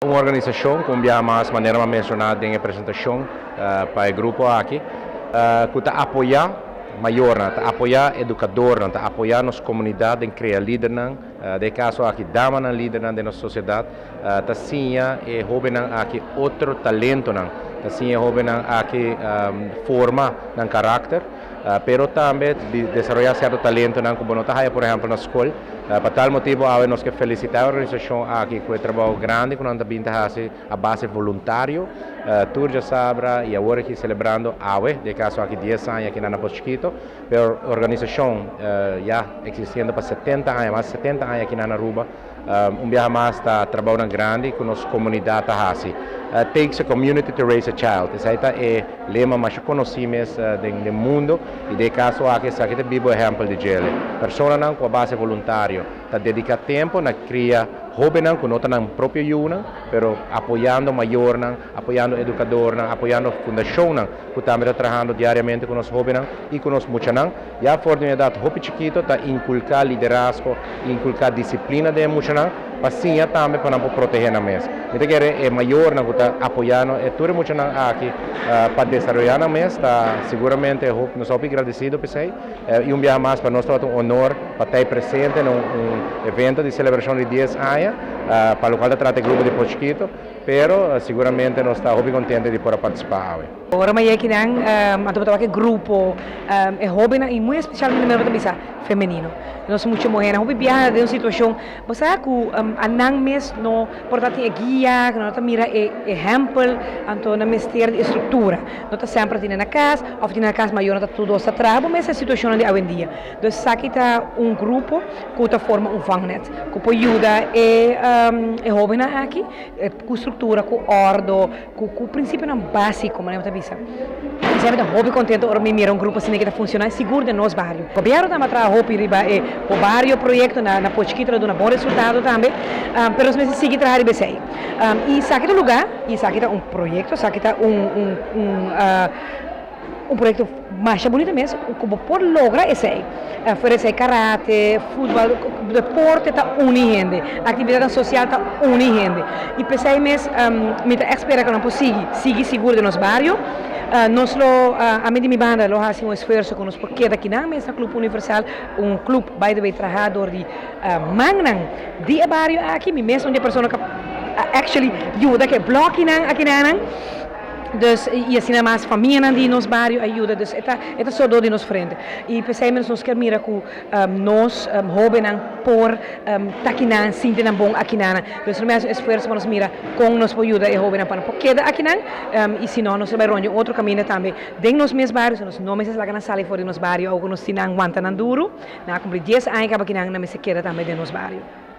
Un organisashon ku un biaha mas, manera mi a menshoná den e presentashon pa e grupo aki, ku ta apoyá mayornan, ta apoyá edukadornan, ta apoyá nos komunidat den krea lidernan, den e kaso aki damanan lidernan den nos sosiedat, ta siña e hóbennan aki otro talentonan, ta siña e hóbennan aki forma nan karakter, pero tambe desaroyá sierto talentonan ku bo no ta haya por ehèmpel na skol. Pa tal motibu awe nos ke felisitá e organisashon aki ku e trabou grandi ku nan ta bin ta hasi a base voluntario tur djasabra i awor aki selebrando awe, den e kaso aki dies aña aki na na Pos Chikito. Pero organisashon ya eksistiendo pa 70 aña, mas di 70 aña aki na na Aruba. Un biaha mas ta trabounan grandi ku nos komunidat ta hasi. Takes a community to raise a child, esei ta e lema masha konosí mes den mundo i den e kaso aki esaki ta bibo ehèmpel di djele. Personanan ku a base voluntario ta dediká tempu na kria hóbennan ku no ta nan propio yunan, pero apoyando mayornan, apoyando edukadornan, apoyando fundashonnan ku tambe ta trahando diariamente ku nos hóbennan i ku nos muchanan. Ya for di un edat hopi chikito ta inkulká liderazgo, inkulká disiplina den e muchanan pa siña tambe pa nan por protehé nan mes. Mi ta kere e mayornan ku ta apoyá no e tur e muchanan aki pa desaroyá nan mes ta siguramente nos ta hopi gradesido p'esei i un biaha mas pa nos tabata un honor pa ta ei presente na un evento di selebrashon di dies aña pa lokual ta trata e grupo di Pos Chikito pero siguramente nos ta hopi kontente di por a partisipá awe. Ora mi a yega kinan, anto mi tabata e grupo, e hobennan y muy especialmente mi ta bisa femenino. Nos mucha muhernan hopi biaha den un situacion, bo sa cu a nan mes no por ta tin e guia, cu nan no ta mira e ehempel, anto nan mester di e structura. No ta semper tin na cas of tin na cas mayornan ta tur dos ta traha, bo mes e situacionnan di awendia. Dus esaki ta un grupo cu ta forma un vangnet cu por yuda e e hobennan aki cu structura, cu ordo. Ku ku prinsipionan básiko, manera mi ta bisa. Mi semper ta hopi kontento ora mi mira un grupo asina ke ta funshoná sigur den nos bario. Gobièrnu tambe a traha hopi riba e bo bario proyekto na na Pochikito ta duna bon resultado tambe, pero nos mester sigui traha riba esei. I esaki ta un lugá i esaki ta un proyekto, esaki ta un un un Un proyecto masha bunita mes cu bo por logra esey. Fuera esey karate, futbal, deporte ta uni hende, actividadnan social ta uni hende. Y p'esey mes mi ta echt spera cu nan por sigui, sigui sigur den nos bario. Nos lo, ami di mi banda lo haci un esfuerzo cu nos por keda akinan mes na Club Universal, un club by the way traha door di mannan di e bario aki. Mi mes un di e persona cu a actually yuda cu e blokinan akinanan. Dus y asina mas famianan di nos bario a yuda, dus e ta e ta sordó di nos frente. Y p'esei mes nos kier mira cu nos hobennan por ta akinan, sinti nan bon akinan. Dus nos haci un esfuerso pa nos mira con nos por yuda e hobennan pa nan por keda akinan y si no nos ta bay rond di un otro caminda tambe den nos mes bario, so nos no mester laga nan sali for di nos bario awo cu nos tin nan wanta nan duro, nan a cumpli 10 aña caba akinan, nan mester keda tambe den nos bario.